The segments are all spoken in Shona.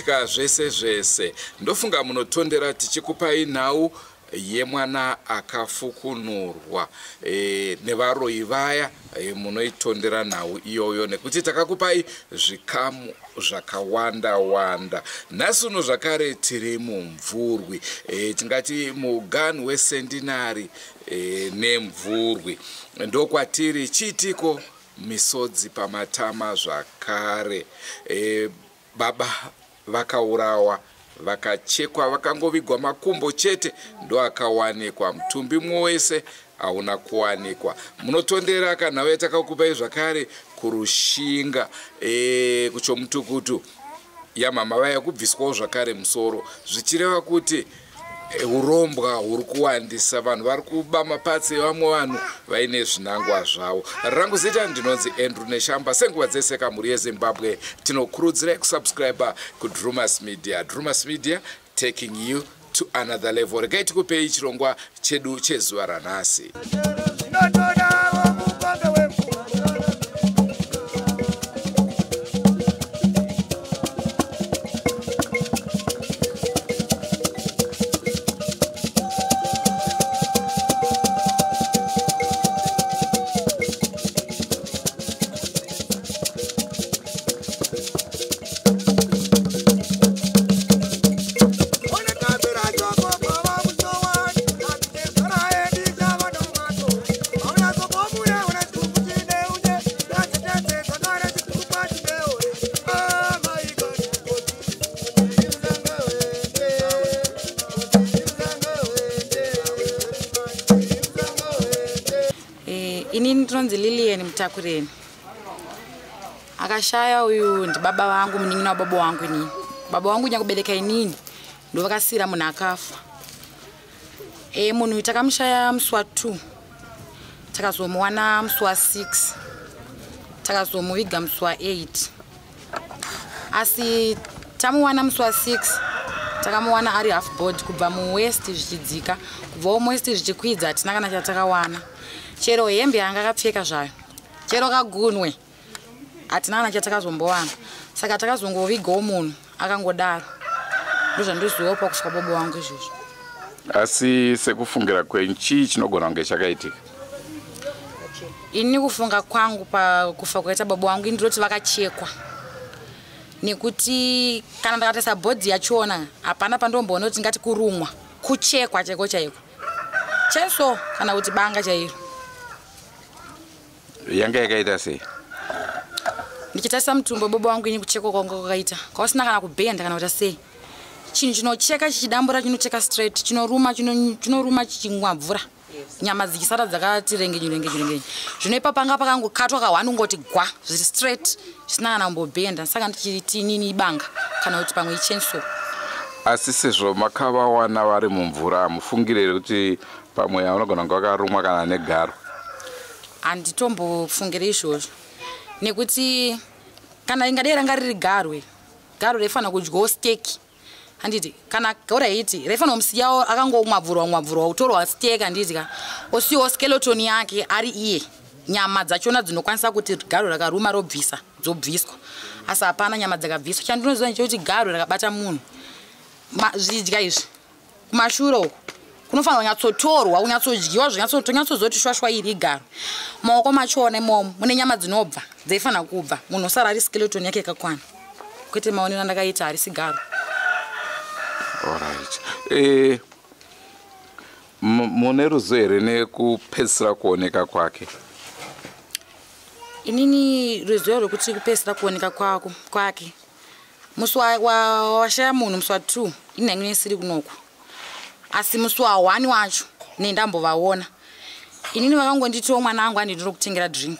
kuitika zvese zvese. Ndofunga munotondera tichikupai nhau yemwana akafukunurwa nevaroyi vaya. Munoitondera nhau iyoyo nekuti takakupai zvikamu zvakawanda wanda. Nhasi uno zvakare tiri mumvurwi, tingati muganhu wesendinari nemvurwi ndokwatiri. Chiitiko misodzi pamatama zvakare. Baba vakaurawa, vakachekwa, vakangovigwa makumbo chete ndo akawanikwa, mutumbi wese hauna kuwanikwa. Munotondera kanhau yatakakupai zvakare kurushinga, kuchomutukutu yamama vaya kubviswawo zvakare musoro, zvichireva kuti urombwa huri kuwandisa, vanhu vari kuba mapatsi evamwe vanhu vaine zvinangwa zvavo. Rangu zita ndinonzi Andrew Neshamba. Senguva dzese kamhuri yeZimbabwe, tinokurudzirai kusubscribe kuDrumas Media. Drumas Media, taking you to another level. Regai tikupei chirongwa chedu chezuva ranhasi. Inini ndinonzi Lilian Mutakureni. Akashaya uyu ndibaba vangu, munin'ina wababa wangu inini. Baba vangu nyakubereka inini ndovakasiyira munhu akafa. Munhu uyu takamushaya musi wa2, takazomuwana musi wa6, takazomuviga musi wa8. Asi tamuwana musi wa6, takamuwana ari half body, kubva muwest zvichidzika, kubvawo muwest zvichikwidza, hatina kana chatakawana. Chero hembe yanga akapfeka zvayo, chero kagunwe, hatina kana chatakazombowana. Saka takazongovigawo munhu akangodaro. Ndozvandozivawo pakufa baba wangu izvozvo. Asi sekufungira kwenyu, chii chinogona kunge chakaitika? Ini kufunga kwangu pakufa kwaita baba wangu, ndinoti vakachekwa, nekuti kana ndakatarisa body yachona, hapana pandomboona kuti ngati kurumwa, kuchekwa chaiko chaiko, cheso kana kuti banga chairo. Yanga yakaita sei? Ndichitarisa mutumbi wababa wangu ini, kuchekwa kwanga kwakaita kwausina kana kubhenda kana kuita sei. Chinhu chinocheka chichidambura, chinocheka straight, chinoruma, chinoruma chichimwa mvura, nyama dzichisara dzakati rengenyu rengenyu rengenyu. Zvino ipapo panga pakangokatwa kahwani, kungoti gwa, zviri straight, zvisina kana kumbobhenda. Saka ndichiti inini ibanga kana kuti pamwe ichainsaw. Asi sezvo makavawana vari mumvura, hamufungiri here kuti pamwe vanogona kunge vakarumwa kana negarwe? Handitombofungiri izvozvo, nekuti kana ingadai ranga riri garwe, garwe raifanira kudyawo steak, handiti? Kana alright, raifanira kumusiyawo akangomwabvurwa mwabvurwa, utorwa steak, handiti ka? Osiyawo skeleton yake ari iye, nyama dzachona dzinokwanisa kuti garwe rakaruma robvisa, dzobviswa. Asi hapana nyama dzakabviswa. Chandinoziva ndechekuti garwe rakabata munhu, zvidya izvi kumashure uku kunofanira kunyatsotorwa, kunyatsodyiwa, tonyatsoziva kuti shwashwa iri igarwe. Maoko machona imomo mune nyama dzinobva, dzaifanira kubva, munhu osara ari skeleton yake yakakwana. Kwete, maonero andakaita, harisi garwe. Alright, mune ruzivo here nekupedzisira kuoneka kwake? Inini ruzivo rwekuti kupedzisira kuoneka kwako kwake musi washaya munhu, musi wa2, inhange isiri kunoku. Asi musi wa1 wacho nendambovaona inini, vakangonditiwo, "Mwana wangu, handindiri kutengera drink."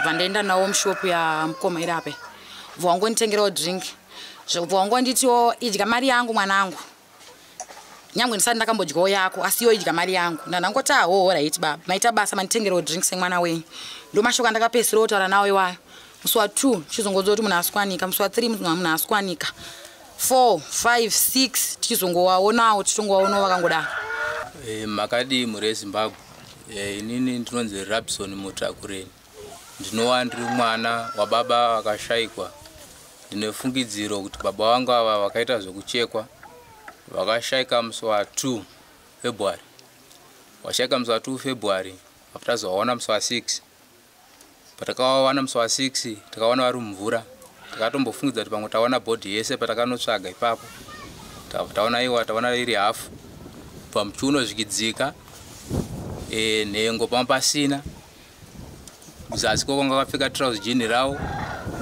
Bva ndaenda nawo mushopu yamukoma iri apa, bva wangonditengerawo drink, bva wangonditiwo, "Idya mari yangu, mwanangu, nyangwe ndisati ndakambodyawo yako, asi iwo idya mari yangu." Ndandangoti, "Aho, right baba, maita basa manditengerawo drink semwana wenyu." Ndo mashoko andakapedzisira kutaura nawo iwayo. Musi wa2 tichizongonzwa kuti munhu asikwanika, musi wa3 munhu asikwanika, 4, 5, 6 tichizongowaonawo, tichitongowaonawo vakangodaro. Makadii mhuri yeZimbabwe? Inini ndinonzi Rabson Mutakureni, ndinova ndiri mwana wababa vakashayikwa. Ndine fungidziro kuti baba vangu ava vakaita zvekuchekwa, vakashaika musi wa2 February. Washaika musi wa2 February, tazovaona musi wa6. Patakavawana musi wa6, takaona vari mumvura. Takatombofungidza kuti pamwe taona body yese. Patakanotsvaga ipapo, taona iwa, taona iri hafu kubva muchiuno zvichidzika, nhengo pamwe pasina. Kuzasi kwakanga vakapfeka trouser jean ravo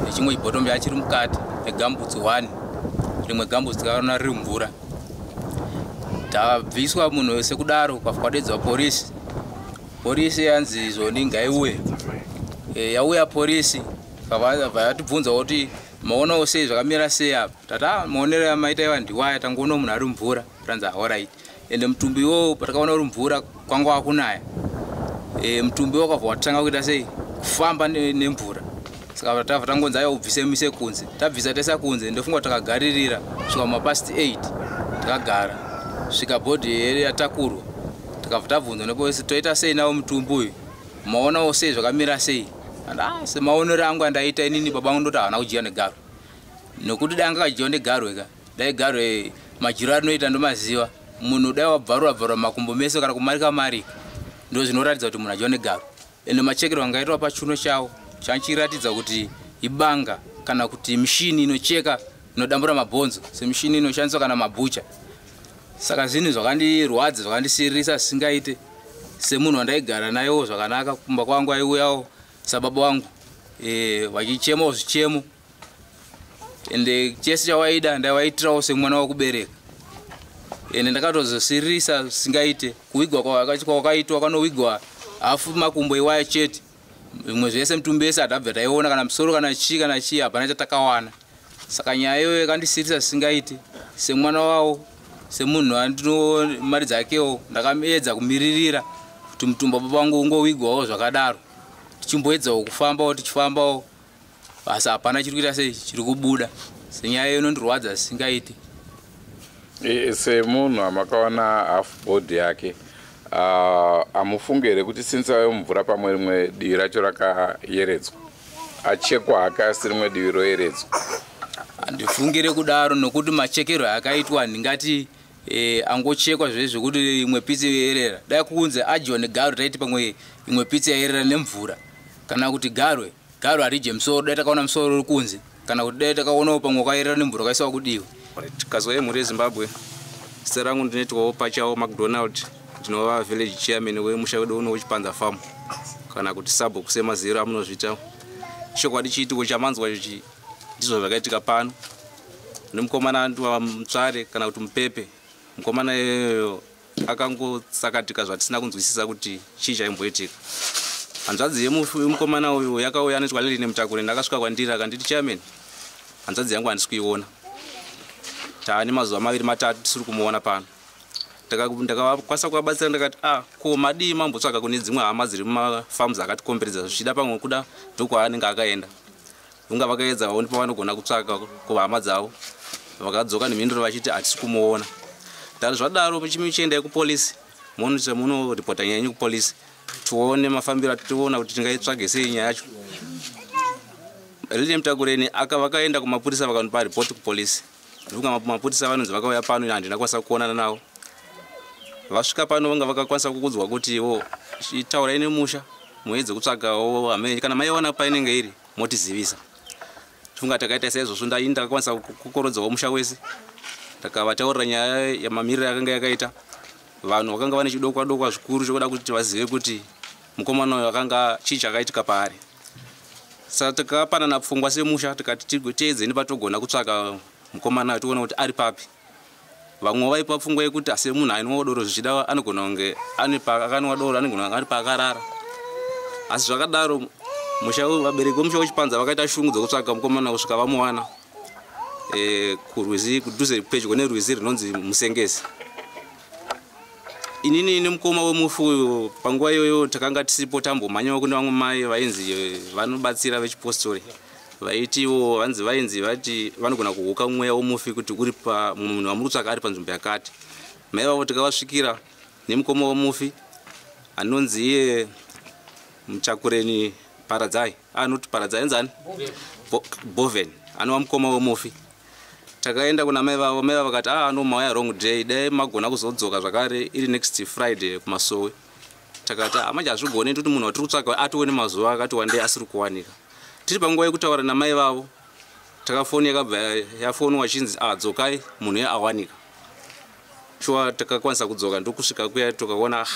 nechimwe chibhotomu chachiri mukati negumboots 1. Rimwe gumboots takaona riri mvura. Tabviswa munhu wese kudaro, kwabva porisi. Porisi yanzi zvoni ngaiuye. Yauya porisi, bva yatibvunza kuti maonawo sei, zvakamira sei apa. Tati a maonero amaita iwa ndiwaya, tangoona munhu ari mumvura. Tanzi alright. Ende mutumbi iwowo patakaona uri mvura, kwanga wakunaya. Mutumbi wakabva watanga kuita sei, kufamba nemvura. Saka tabva tangonzi aiwa, ubvise mise kunze. Tabvisa taisa kunze. Ndofunga takagaririra svika mumapast 8, takagara svika body here yatakurwa. Tikabva tabvunzwa nepolisi, toita sei nawo mutumbi uyu, maonawo sei, zvakamira sei? And ah, semaonero angu andaita inini, baba vangu ndoti havana kudyiwa negarwe, nokuti dai anga akadyiwa negarwe ka, dai garwe majiro arinoita ndomaziva. Munhu dai wabvarura bvarura makumbo mese kana kumarika marika, ndo zvinoratidza kuti munhu adyiwa negarwe. Ende machekero angaitwa pachiuno chavo chanchiratidza kuti ibanga kana kuti mishini inocheka, inodambura mabhonzo, semishini inoshandiswa kana mabhucha. Saka zvinhu zvakandirwadza, zvakandisiririsa zvisingaite. Semunhu wandaigara nayewo zvakanaka kumba kwangu, aiuyawo sababa wangu, vachichemawo zvichemo, ende chese chawaida ndaiwaitirawo semwana wakubereka. Ende ndakatozosiririsa zvisingaite. Kuwigwa kwakaitwa, kanowigwa hafu, makumbo iwaya chete. Zvimwe zvese, mutumbi wese hatabva taiona, kana musoro kana chii kana chii, hapana chatakawana. Saka nyaya iyoyo yakandisiririsa zvisingaite. Semwana wavo, semunhu andino mari dzakewo, ndakaedza kumiririra kuti mutumbi wababa vangu ungowigwawo zvakadaro. Tichimboedzawo kufambawo, tichifambawo, asi hapana chiri kuita sei, chiri kubuda. Senyaya iyo inondirwadza zvisingaiti. Semunhu amakawana half body yake, hamufungi here kuti since ave mumvura, pamwe rimwe divi racho rakayeredzwa, achekwa hake asi rimwe divi royeredzwa? Handifungire kudaro, nokuti machekero akaitwa ndingati angochekwa zve zvekuti imwe piece yoyerera. Dai kunze adyiwa negarwe, taiti pamwe imwe piece yayerera nemvura, kana kuti garwe, garwe haridye musoro. Dai takaona musoro uri kunze, kana kuti dai takaonawo pamwe wakayerera nemvura wakaiswa kudiwa. Tikazwa yemhuri yeZimbabwe, zita rangu ndinoitwawo Pachawo MacDonald, ndinova village chairman wemusha wedu uno weChipanza Farm, kana kuti sabhuku semaziro amunozviita. Chokwadi, chiitiko chamanzwa ichi ndizvo zvakaitika pano nemukomana andiwa Mutsvare kana kuti Mupepe. Mukomana iyoyo akangotsakatika zvatisina kunzwisisa kuti chii chaimboitika. Hanzvadzi yemukomana uyu yakauya, anoitwa Liline Mutakure. Ndakasvika kwandiri akanditi, "Chairman, hanzvadzi yangu handisi kuiona, taane mazuva 2 3 tisiri kumuona pano." Ndakakwanisa kuvabatsira, ndakati, "A ah, ko madii mambotsvaga kune dzimwe hama dziri mumafarms akatikomberedza? Zvichida pamwe kuda ndokwaanenge akaenda." Unga vakaedza vaoni pavanogona kutsvaka kuhama dzavo, vakadzoka nemhinduro vachiti hatisi kumuona. Ndati, "Zvadaro, chiendai kupolisi, munoripota nyaya yenyu kupolisi, tione mafambiro ationa kuti tingaitsvage sei nyaya yacho." Lilian Mutakureni vakaenda kumapurisa, vakanopa ripoti kupolisi. Ndifunga mapurisa vanonzi vakauya pano, handina kukwanisa kuonana navo. Vasvika pano, vanga vakakwanisa kukudzwa kuti wo taurai nemusha, muedze kutsvagawo hamene, kana maiona painenge iri motizivisa. Tifunga takaita saizvozvo. Ndaini ndakakwanisa kukorodzawo musha wese, ndakavataurira nyaya yamamiriro yakanga yakaita. Vanhu vakanga vane chidokwa dokwa zvikuru chokuda kuti vazive kuti mukomana uyu akanga chii chakaitika paari. Saka takapanana pfungwa semusha, tikati tiedzeni patogona kutsvaka mukomana uyu, tione kuti ari papi. Vamwe vaipa pfungwa yekuti asi munhu ainwa doro, zvichida anogona kunge ane paakanwa doro, anogona kunge ari paakarara. Asi zvakadaro, musha, vabereki vemusha weChipanza vakaita shungu dzekutsvaka mukomana kusvika vamuwana kurwizi kudhuze, pedyo nerwizi rinonzi Musengezi. Inini nemukoma wemufi uyu panguva iyoyo takanga tisipo, tambomhanyawo kune vamwe mai vainzi vanobatsira vechipostori, vaitiwo vanzi vainzi vati vanogona kuhuka mweya womufi kuti uri pa munhu wamuri kutsvaka ari panzvimbo yakati. Mai vavo tikavasvikira nemukoma wemufi anonzi iye Muchakureni Paradzai, anoti Paradzai enzani Boven. Anova mukoma wemufi. Takaenda kuna mai vavo, mai vavo vakati ah no, mauya wrong day, dai magona kuzodzoka zvakare iri next Friday kumasowe. Takati ah, manje hazvigoni toti munhu watiri kutsvaga atione mazuva akati wandei asiri kuwanika. Tiri panguva yekutaura namai vavo, takafoni yakabva yafonwa chinzi ah, dzokai, munhu iye awanika. Shuwa takakwanisa kudzoka, ndokusvika kuya tukaona, ah,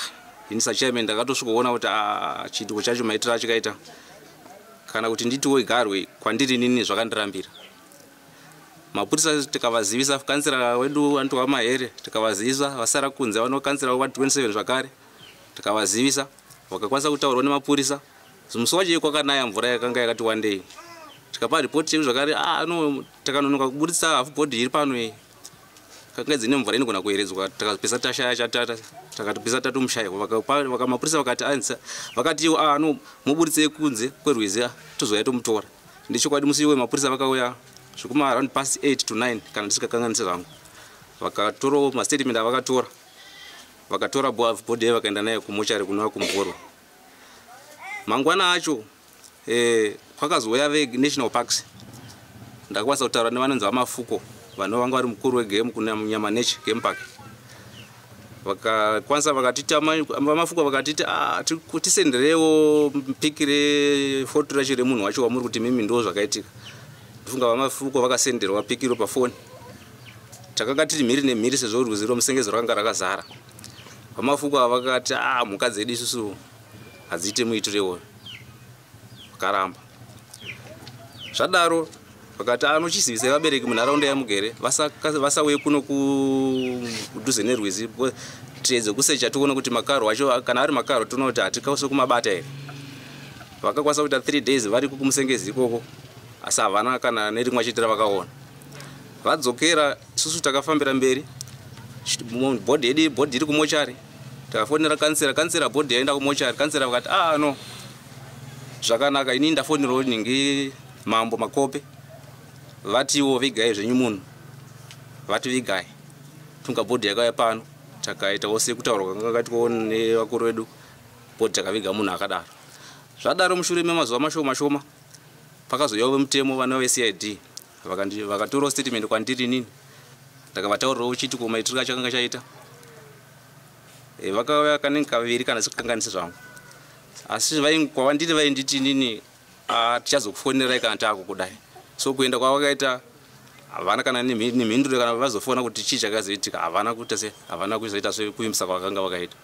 ini sachairman ndakatosvikoona kuti ah, chiitiko chacho maitiro achikaita kana kuti nditiwo igarwe kwandiri nini zvakandirambira. Mapurisa tikavazivisa, kansera wedu anotwa Mahere tikavazivisa, vasara kunze vanokansera wa 27 zvakare tikavazivisa, vakakwanisa kutaurwa nemapurisa. Musi wacho kwakanaya mvura yakanga yakati wandei, tikapa ripoti yedu zvakare. Ah, no, takanonoka kubudisa half body iri pano iyi, kanga dzine mvura inogona kuyeredzwa, tikapesa tashaya chatata, takatopesa tatomushaywa. Mapurisa vakati ansa, vakati ah no, muburitsei kunze kwerwizi tozouya tomutora. Ndechokwadi musi iwoyo mapurisa vakauya zvekuma around past 8 to 9 kana ndisikakanganisi zvangu, vakatorawo mastatement avakatora, vakatora body vakaenda nayo kumochari kunova kuMvurwa. Mangwana acho kwakazouya veNational Parks. Ndakakwanisa kutaura nevanonzi VaMafuko, vanova vanga vari mukuru wegame kuNyama Nature Game Park. Vakakwanisa vakatita, VaMafuko vakatiti ah, tisenderewo pic refoto racho remunhu wacho wamuri kuti mimi ndo zvakaitika. Ndifunga VaMafuko vakasenderwa pic iro pafoni. Takanga tiri mhiri nemhiri sezvo rwizi rwoMusengezi rwakanga rakazara. VaMafuko ava vakati a ah, mhuka dzedu isusu hadziite muitiro iwoyo, vakaramba. Zvadaro vakati anochizivisai vabereki munharaunda yamugere vasauye kuno kudhuze nerwizi, tiedze kusecha tione kuti makaro acho kana ari makaro toona kuti hatikause kumabata here. Vakakwanisa kuita 3 days variko kuMusengezi ikoko, asi havana kana nerimwe chete ravakaona. Vadzokera, isusu takafambira mberi, body yedu, body iri kumochari. Takafonera kansera, kansera body yaenda kumochari. Kansera vakati ah no, zvakanaka, inini ndafonerawo ningi Mambo Makope, vatiwo vigai zvenyu munhu, vati vigai. Tunga body yakauya pano, takaitawo sekutaurwa kwanga kaitwawo nevakuru vedu, body takaviga munhu akadaro. Zvadaro, mushure memazuva mashoma shoma pakazouyawo vemutemo vana veCID, vakatorawo statement kwandiri inini. Ndakavataurirawo chiitiko maitiro achakanga chaita. Vakauya kanenge kaviri kana sikukanganisi zvangu, asi kwavandiri vainditi inini tichazokufonerai kana taakukudai. So kuenda kwavakaita havana kana nemhinduro, kana vazofona kuti chii chakazoitika havana kuita se havana kuzoita sekuvimbisa kwavakanga vakaita.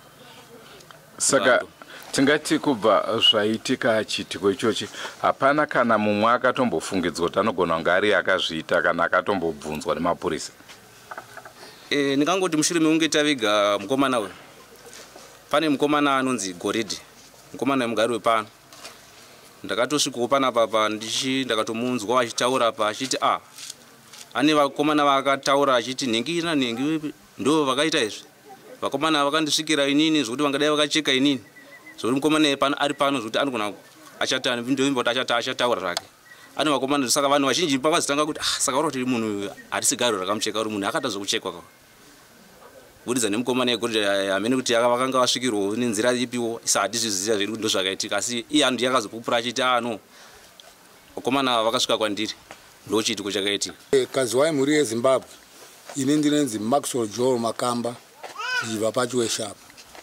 Saka tingati kubva zvaitika chiitiko ichochi hapana kana mumwe akatombofungidzwa kuti anogona kunge ari akazviita kana akatombobvunzwa nemapurisa? Ndingangoti mushure mekunge taviga mukomana uyu, pane mukomana anonzi Goridhi, mukomana wemugari wepano. Ndakatosvikawo panapa pa ndichi ndakatomunzwa achitaura pa achiti a ane vakomana vaakataura achiti nhingi nanhingi ndo vakaita izvi, vakomana vakandisvikira inini zvokuti vangadai vakacheka inini, zvokuti mukomana pano ari pano zvokuti anogona achata, ndovimba kuti achata, achataura zvake ane vakomana. Saka vanhu vazhinji pakazotanga kuti ah, saka uri kuti munhu harisi garo rakamucheka, uri munhu akaita zvokuchekwa ka kubudidza nemukomana yegoridhe hamene kuti vakanga vasvikirwawo nenzira ipiwo, isa hatizviziva zvedu kuti ndozvakaitika. Asi iye ndiye akazopupura achiti ah no, vakomana vakasvika kwandiri, ndo chiitiko chakaitika. Kaziwai mhuri yeZimbabwe, ini ndinonzi Maxwell Joel Makamba, ndichibva paChiweshapa,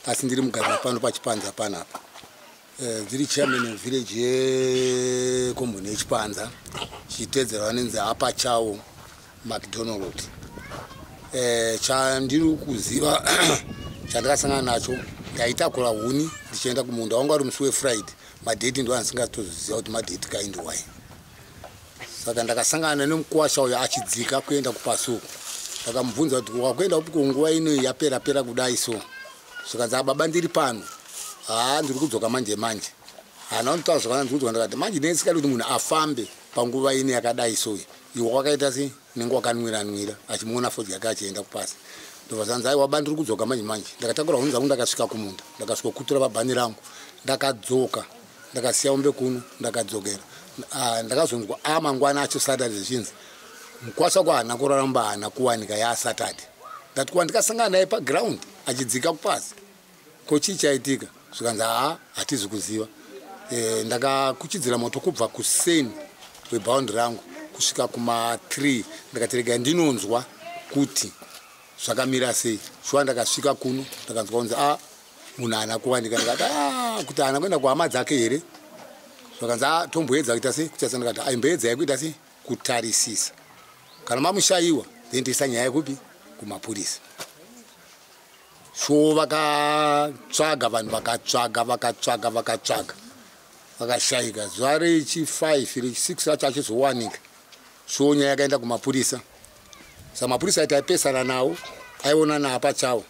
asi ndiri mugari pano paChipanza panapa. Ndiri chairman village yekomboni yeChipanza, chichitedzera vanonzi Apachawo McDonald. Chandiri kuziva chandakasangana nacho, ndaitakura huni ndichienda kumunda wanga uri musi weFriday. Madheti ndo andisingatoziva kuti madheti kind wai. Saka ndakasangana nemukwasha uyo achidzika kuenda kupasuku. Ndakamubvunza kuti wakuenda kupi kunguva ino yapera pera kudai? So zvikanzi, "Ababa, ndiri pano, haa, ndiri kudzoka manje manje." Hana kunditaura zvakanaka, ndiri kudzoka. Ndakati manje ndinenge kuti munhu afambe panguva ino yakadai so, iwe wakaita sei, unenge wakanwira nwira, achimuona fodya yake achienda kupasi. Ndobva zvanzi, "Aiwa ba, ndiri kudzoka manje manje." Ndakatakura huni dzangu, ndakasvika kumunda, ndakasvikokutura pabhani rangu, ndakadzoka, ndakasiya ombe kuno, ndakadzokera. Ah, ndakazonzwa amangwana acho Saturday zvichinzi mukwasha kwahaana kuraramba, haana kuwanika yaSaturday. Ndati kuwa ndikasangana naye paground achidzika kupasi, ko chii chaitika? Zvikanzi, "Haa, hatizi kuziva." Ndakakuchidzira moto kubva kuseni webhaundi rangu. kusvika kuma 3 ndakati rega ndinonzwa kuti zvakamira sei. Shuwa ndakasvika kuno ndakanzwa kunzi a munhu haana kuwanika. Ndikati a kuti haana kuenda kuhama dzake here? Zvakanzi a tomboedza kuita sei kutarisa. Ndikati aimboedzai kuita sei kutarisisa, kana mamushayiwa then toisa nyaya kupi kumapurisa. So vakatsvaga vanhu, vakatsvaga vakatsvaga vakatsvaga, vakashayika. Zuva rechi5 rechi6 racho achizowanika. So nyaya yakaenda kumapurisa. Saka mapurisa aiti aipesana nawo, aionana pachawo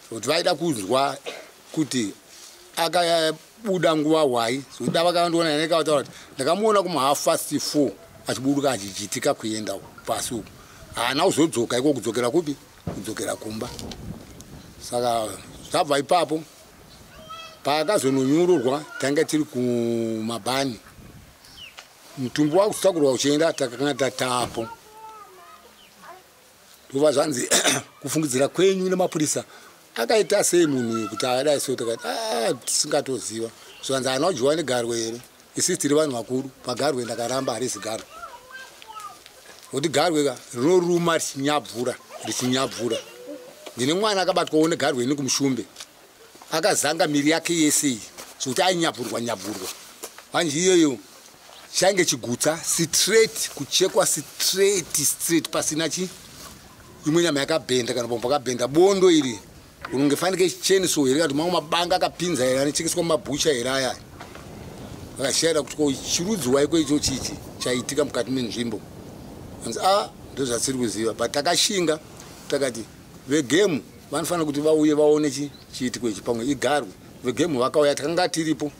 kuti vaida kunzwa kuti akabuda nguva hwai. Zokuda vakandiona nekataura kuti ndakamuona kuma4:30 achiburuka achijitika kuenda pasi uku, haana kuzodzoka iko. Kudzokera kupi? Kudzokera kumba. Saka zvabva ipapo, paakazononyururwa tanga tiri kumabhani, mutumbi wakusakurwa uchienda, takanga tatapo. Ndobva zvanzi kufungidzira kwenyu nemapurisa akaita sei munhu uyu kuti akadai so? Takati a tisingatoziva. Zvikanzi haana kudyiwa negarwe here? Isisi tiri vanhu vakuru, pagarwe ndakaramba, harisi garwe, nokuti garwe ka rinoruma richinyabvura richinyabvura. Ndine mwana akabatwawo negarwe ini kumushumbe, akazanga miri yake yese iyi zvokuti ainyabvurwa nyabvurwa. Hanji iyoyo chainge chigutsa straight, kuchekwa straight straight, pasina chi imwe nyama yakabhenda kana pamwe pakabhenda. Bondo iri unonge fanike chainsaw here kana kuti mamwe mabanga akapinza here anochekeswa mumabhucha here aya? Akashayira kuti ko chirudzi waiko icho chichi chaitika mukati menzvimbo? Anzi a ndozvatsiri kuziva, but takashinga takati vegemu vanofanira kuti vauye vaone chiitiko ichi, pamwe igarwe. Vegemu vakauya, takanga tiripo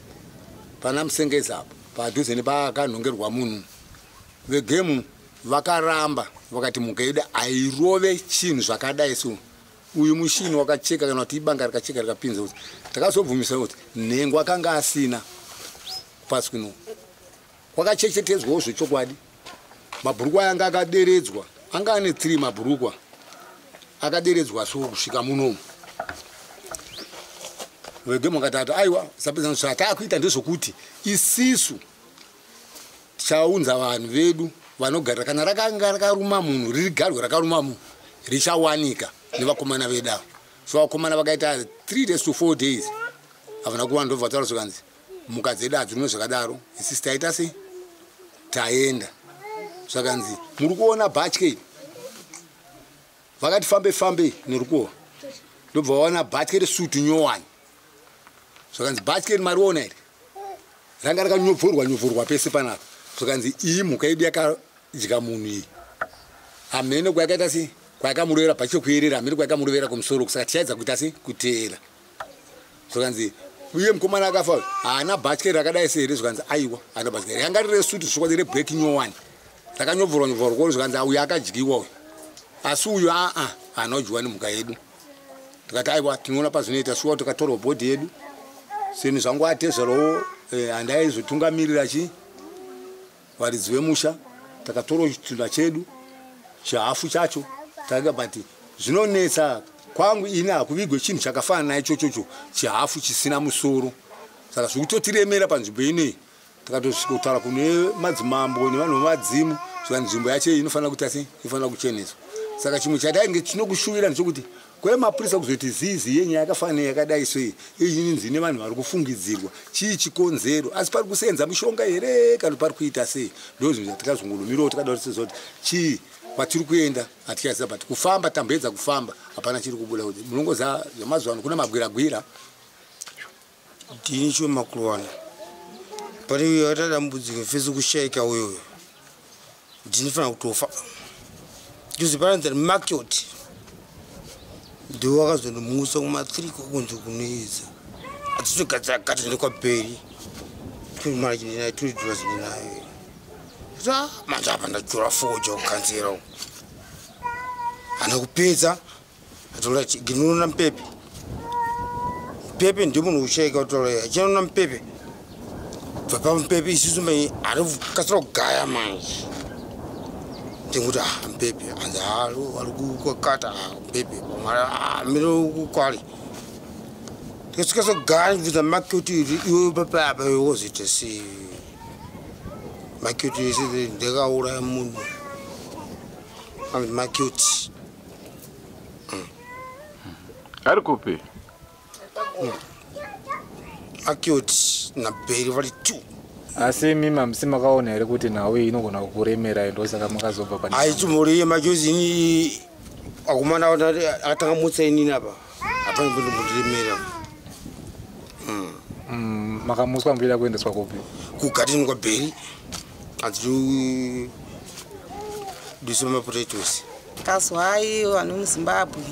pana Musengezi apo padhuze nepakanhongerwa munhu. Vegemu vakaramba, vakati mhuka yedu hairove chinhu zvakadai. So uyu mushini wakacheka kana kuti ibanga rikacheka rikapinza. Kuti takazobvumisa kuti nhengo akanga asina pasi kuno kwakachechetedzwawo zvechokwadi. Mabhurukwa anga akaderedzwa, anga ane 3 mabhurukwa akaderedzwa so kusvika munomu. Vegemu vakati ati aiwa, sapedza zvataakuita ndezvokuti isisu tichaunza vanhu vedu vanogarira, kana rakanga rakaruma munhu, riri garwe rakaruma munhu, richawanika nevakomana vedu ava. So vakomana vakaita 3 days to 4 days havana kuwana. Ndobva taura zvikanzi mhuka dzedu hadzirume zvakadaro, isisi taita sei, taenda. Zvakanzi muri kuona bhatye. Vakati fambe fambe nerukova, ndobva vaona bhatye resutu nyowani. Zvakanzi bhatye iri mariona iri ranga rakanyobvorwa nyobvorwa pese panapa. Zvakanzi iyi mhuka yedu yakadya munhu iyi, hamene kwayakaita sei, kwayakamurovera bhatye kuyerera, hamene kwayakamurovera kumusoro. Saka tichaedza kuita sei kuteera. Zvakanzi uye mukomana akafa haana bhatye rakadai sei here? Zvakanzi aiwa, haana bhatye, ranga riri resutu zvokwadi, reblack nyowani, rakanyobvorwa nyobvorwa koro. Zvakanzi uyu akadyiwa uyu, asi uyu aa haana kudyiwa nemhuka yedu. Tikati aiwa, tinoona pazvinoita. Shuwa tikatorwa body yedu seni zvangu atezverawo handaizotungamirira chi varidzi vemusha. Takatora chitunha chedu chihafu chacho tanga, but zvinonetsa kwangu ini, hakuvigwe chinhu chakafanana naichochocho, chihafu chisina musoro. Saka zvikutotiremera panzvimbo inei. Takatosvika kutaura kune madzimambo nevanhu vemadzimu, zvika nzvimbo yacho iyi inofanira kuita sei, inofanira kucheneswa. Saka chimwe chatainge tinokushuvira ndechekuti kwemapurisa kuzoti zizi yenyaya yakafanana yakadai sei iyi, inzi nevanhu vari kufungidzirwa, chii chikonzero? Asi pari kusenza mishonga here kana pari kuita sei? Ndo zvinhu zvatikazongolomirawo takada kuti kuti chii kwatiri kuenda hatichaziva, but kufamba tamboedza kufamba, hapana chiri kubuda. Kuti munongoziva zvamazuva ano kune magwiragwira. Ndini chiwe makulwana pane uyo akaita dambudziko fesi kushayika uyoyo, ndinofanira kutofa juzi pananzi makot ndiwo akazondimusa kuma3 kokunzi kunoedza atitogadzira gata nekwabheri mari ndinayo $20 ndinayo. Manje apa ndatyora foja kukanzera uku, hana kupedza atola ginoona mupepe. Mupepe ndiye munhu ushaika kutola achinoona mupepe, bva pamupepe isusu mai ari kukasira kugaya. Manje ndinguti ah mupepe anzi alo ari kukata mupepe pamwe mire kukwali, ndikasvika sogaya ndibvunza make kuti iwe papa apa wozoita sei? Makioti ndakauraya munhu anzi Makioti. Ari kupi? Makioti naBheri vari 2. Asi imi hamusi makaona here kuti nhau iyi inogona kukuremerai, ndosaka makazobva pane? Aichimhori yemajozi ini akomana akatanga mutsa inini apa hapana mbondiremera. Makamuswa muchida kuendeswa kupi? Kugadheni kwaBheri adziri duse mapotatoes. Kazwai vanhu muZimbabwe,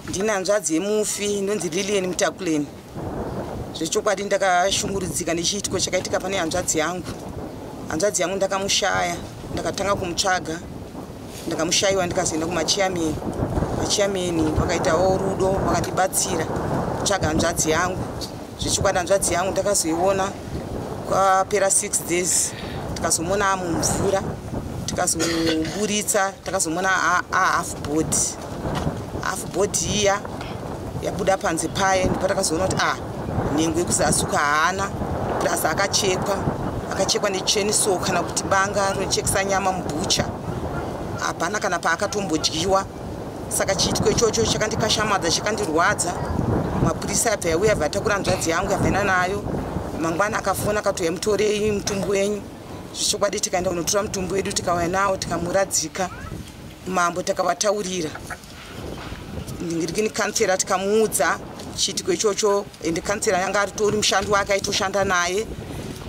ndine hanzvadzi yemufi inonzi Lilian Mutakuleni. Zvechokwadi ndakashungurudzika nechiitiko chakaitika pane hanzvadzi yangu. Hanzvadzi yangu ndakamushaya, ndakatanga kumutsvaga, ndakamushayiwa, ndikazoenda kumachairman. Machairman vakaitawo rudo, vakandibatsira kutsvaga hanzvadzi yangu. Zvechokwadi hanzvadzi yangu ndakazoiona kwapera 6 days, tikazomuona mumvura, tikazomuburitsa, takazomuona ahalf body. Half body iya yabuda panze paye, ndipo takazoona kuti nhengo yekuzasuka haana, plus akachekwa, akachekwa nechainsaw kana kuti banga rinochekesa nyama mubhucha. Hapana kana paakatombodyiwa. Saka chiitiko ichocho chakandikashamadza, chakandirwadza. Mapurisa abva yauya, abva atakura hanzvadzi yangu, abvaenda nayo. Mangwana akafona akati uyai mutorei mutumbi wenyu. Zvechokwadi tikaenda kunotora mutumbi wedu, tikauya nawo, tikamuradzika. Mambo takavataurira, ndingirikini kansera, tikamuudza chiitiko ichocho, ende kansera yanga aritori mushandi wake, aitoshanda naye.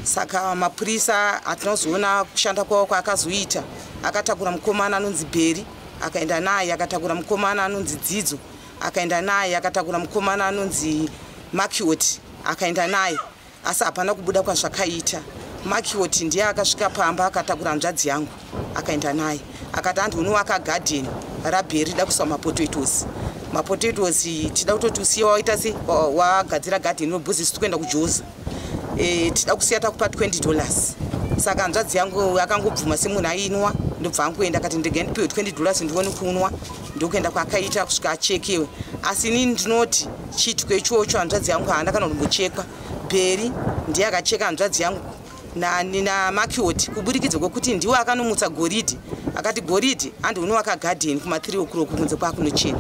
Saka mapurisa hatinozoona kushanda kwavo kwaakazoita. Akatakura mukomana anonzi Bheri akaenda naye, akatakura mukomana anonzi Dzidzo akaenda naye, akatakura mukomana anonzi Makioti akaenda naye, asi hapana kubuda kwazvakaita. Makioti ndiye akasvika pamba akatakura hanzvadzi yangu akaenda naye, akati andionowaka gadheni raBheri rida kuiswa mapotatoes. Mapotatoes tida kutoti usiye waita se wagadzira gadheni webhozisi tikuenda kuJoza, tida kusiya takupa $20. Saka hanzvadzi yangu akangobvuma semunhu ainwa, ndobva angoenda, akati ndegai ndipiwe $20 ndione kunwa. Ndokuenda kwaakaita kusvika achekewe. Asi inini ndinoti chiitiko ichocho hanzvadzi yangu haana kana kumbochekwa. Bheri ndiye akacheka hanzvadzi yangu naMakioti, kuburikidza kwekuti ndiwo akanomutsa Goridhe, akati Goridhe andionowaka gadheni kuma3 o'clock kunze kwakunochena.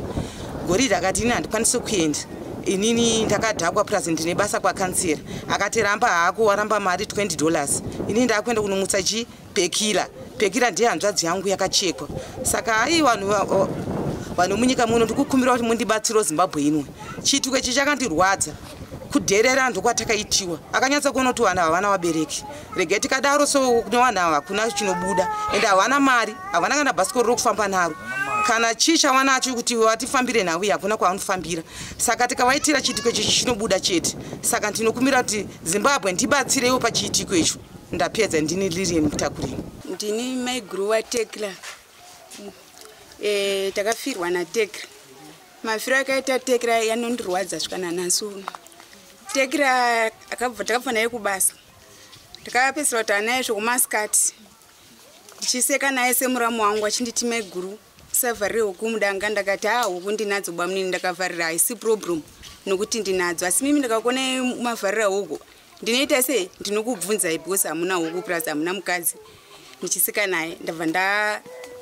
Goridhe akati ini handikwanisi kuenda, inini ndakadhakwa, plus ndine basa kwakansera. Akati ramba hako, waramba mari $20, inini ndakuenda kunomutsa chi Pekila. Pekila ndiye hanzvadzi yangu yakachekwa. Saka ai vanhu munyika muno, ndikukumbira kuti mundibatsire Zimbabwe inwe. Chiitiko ichi chakandirwadza, kudherera ndokwatakaitiwa. Akanyatsa kuona kuti vanhu havana vabereki, regai tikadaro so kune vanhu ava hakuna chinobuda, ende havana mari, havana kana bhasikoro rokufamba naro, kana chii chavanacho kuti vatifambire nhau iyi, hakuna kwavanofambira. Saka tikavaitira chiitiko ichi chinobuda chete. Saka ndinokumbira kuti Zimbabwe ndibatsireiwo pachiitiko icho. Ndapedza, ndini Lilian Mutakurini. Ndini maiguru waTekla. Takafirwa naTekla. Mafiro akaita Tekla yanondirwadza svika nanhasi uno. Tekla akabva, takabva naye kubasa, takapedzisira kuti naye zvokumasikati, ndichiseka naye semuramu wangu, achinditi maiguru usavharire huku mudanga. Ndakati ha, huku ndinadzo bamunini, ndakavharira haisi problem nokuti ndinadzo, asi mimi ndakakuonai mavharira huku ndinoita sei? Ndinokubvunzai because hamuna huku, plus hamuna mukadzi. Ndichiseka naye,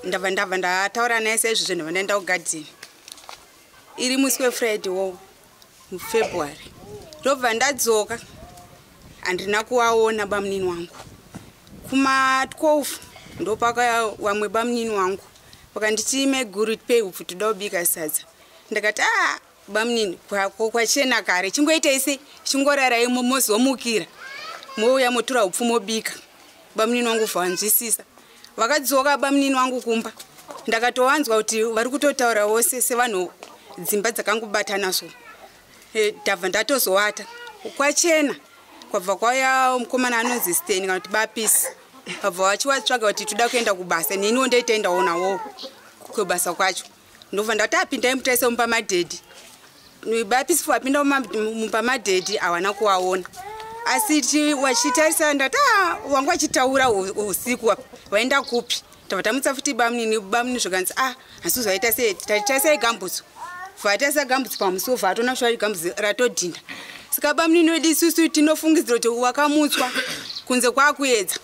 ndabva ndataura naye saizvozvo, ndabva ndaenda kugadheni. Iri musi weFriday wo muFebruary, ndobva ndadzoka, handina kuvaona bamunini wangu. Kuma12 ndopaka vamwe bamunini wangu vakanditi maiguru tipei upfu, toda kubika sadza. Ndakati a bamunini, kwachena kare, chingoitai sei, chingораrai mozomukira mouya motora upfu mobika. Bamunini wangu bvanzwisisa, vakadzoka bamunini wangu kumba, ndakatovanzwa kuti vari kutotaura vose sevanhu dzimba dzakangobatana so. Ndabva ndatozowata. Kwachena kwabva kwauya mukomana anonzi Steni kana kuti Bapisi, vabva vachivatsvaga kuti toda kuenda kubasa, neniwo ndoitaendawo nawo kubasa kwacho. Ndobva ndati apindai mutaise mumba madhedhi. Bapisi vapinda mumba madhedhi havana kuvaona, asi vachitarisa ndati a wanga vachitaura usiku vaenda kupi? Tabva tamutsa futi bamunini. Bamunini zvakanzi a hasi zvaita sei, tatarisai gambutso, vatarisa gambutso pamusuwo, vatona sva gambutso ratodhinda. Saka bamunini wedu isusu tinofungidzira kuti wakamutswa kunze kwakuedza.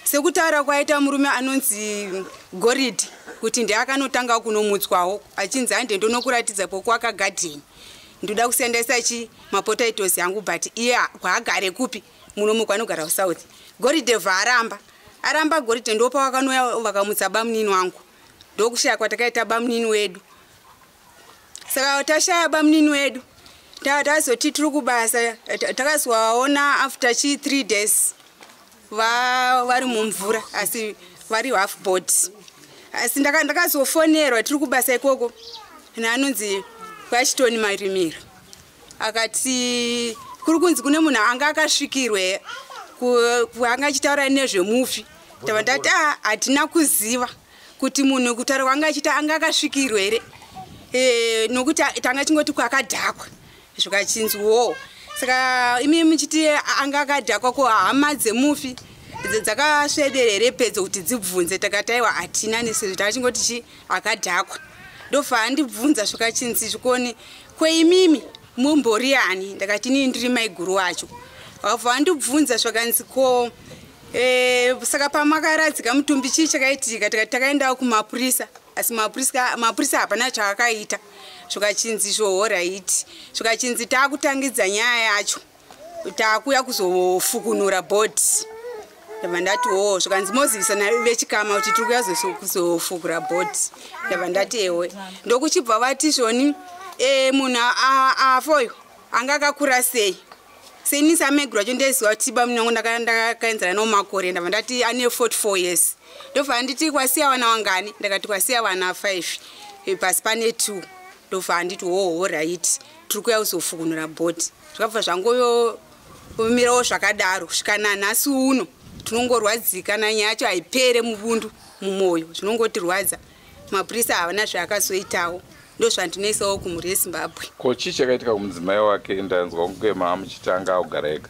Sekutaura kwaita murume anonzi Goridhe kuti ndiye akanotanga kunomutswawo achinzi hande ndonokuratidza pokuaka gadheni, ndoda kusendesa chi mapotatoes yangu, but iye kwaagare kupi munomu kwanogara kuSouth. Goridhe bva aramba Goridhe, ndopavakanouya vakamutsa bamunini wangu, ndokushaya kwatakaita bamunini wedu. Saka tashaya bamunini wedu, tazoti tiri kubasa, takazovaona after chi 3 days vari mumvura, asi vari half body. Asi ndakazofonerwa tiri kubasa ikoko naanonzi Kwachitoni Marimira, akati kuri kunzi kune munhu anga akasvikirwe anga achitaura nezvemufi. Tava ndati hatina kuziva kuti munhu kutaura kwanga achiita anga akasvikirwe here, nokuti tanga chingoti kwakadhakwa, zvikachinziwo. Saka imi muchiti anga akadhakwa, ko hama dzemufi dzakasvedera here pedzo kuti dzibvunze? Takati aiwa, hatina, nesezvo takachingoti chi akadhakwa. Ndobva andibvunza zvikachinzi zvikoni kweimimi mumbori ani? Ndakati inini ndiri maiguru wacho. Vabva vandibvunza zvakanzi ko saka pamakaradzika mutumbi chii chakaitika? Tikati takaendawo kumapurisa, asi mapurisa hapana chaakaita. Zvikachinzi zvohoraiti, zvikachinzi taakutangidza nyaya yacho, taakuya kuzofukunura body. Ndabva ndati wo, zvikanzi mozivisa vechikama kuti tiri kuya kuzofukura body. Ndabva ndati ewe. Ndokuchibva vati zvoni munhu afoyo anga akakura sei? Seni sameguru acho ndeziva kuti bamunini wangu ndakaenzana nawo makore. Ndabva ndati ane 44 years. Ndobva nditi kwasiya vana wangani? Ndakati kwasiya vana 5, pasi pane 2. Ndobva anditi hoho right, tiri kuya kuzofukunura body. Zvakabva zvangomirawo zvakadaro kusvika nanhasi uno. Tinongorwadzika nanyaya yacho, haipere mubundu mumwoyo, zvinongotirwadza. Mapurisa havana zvaakazoitawo. Ndozvandinoisawo kumhuri yeZimbabwe. Ko chii chakaitika kumudzimai wake? Ndanzwa kunge maamuchitanga akugara ega.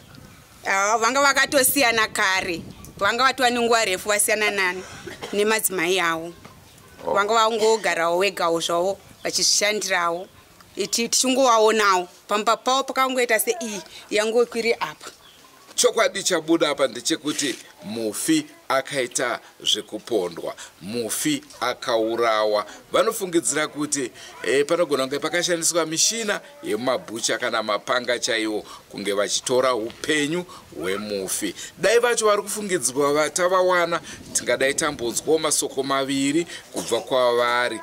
Vanga vakatosiyana kare, vanga vatova nenguva refu vasiyana nani nemadzimai avo. Vanga vangogarawo wegawo zvavo vachizvishandirawo, tichingovaonawo pamba pavo pakangoita seiyi yangokwiri apa. Chokwadi chabuda apa ndechekuti mufi akaita zvekupondwa, mufi akaurawa. Vanofungidzira kuti panogona kunge pakashandiswa mishina yemumabhucha kana mapanga chaiwo kunge vachitora upenyu hwemufi. Dai vacho vari kufungidzwa tavawana, tingadai tambonzwawo masoko maviri kubva kwavari,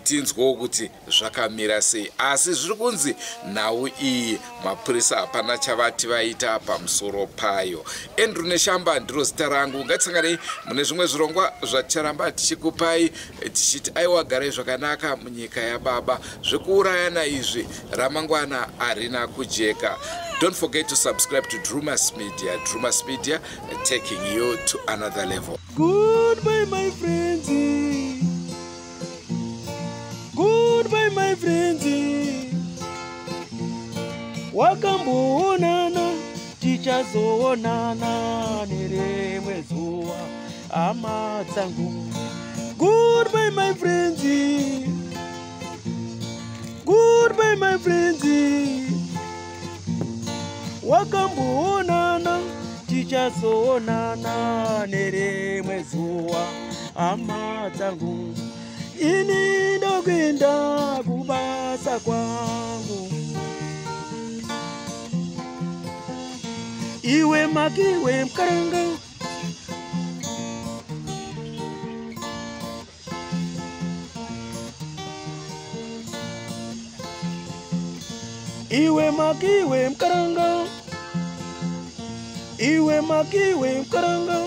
tinzwawo kuti zvakamira sei. Asi zviri kunzi nhau iyi mapurisa hapana chavati vaita pamusoro payo. Andrew Neshamba ndiro zita rangu. Ngatisanganei mune zvimwe zvirongwa zvaticharamba tichikupai, tichiti aiwa, garai zvakanaka munyika yababa. Zvekuurayana izvi ramangwana harina kujeka. Don't forget to subscribe to Drumas Media. Drumas Media, taking you to another level. Goodbye, my friends. Goodbye, my friends. Wakamboonana, tichazoonana nerimwe zuva, hama dzangu. Goodbye, my friends. Goodbye, my friends. Wakamboonana, tichazoonana nerimwe zuva, hama dzangu. Ini ndokuenda kubasa kwangu. Iwe makiwe mkaranga. Iwe makiwe mkaranga. Iwe makiwe mkaranga.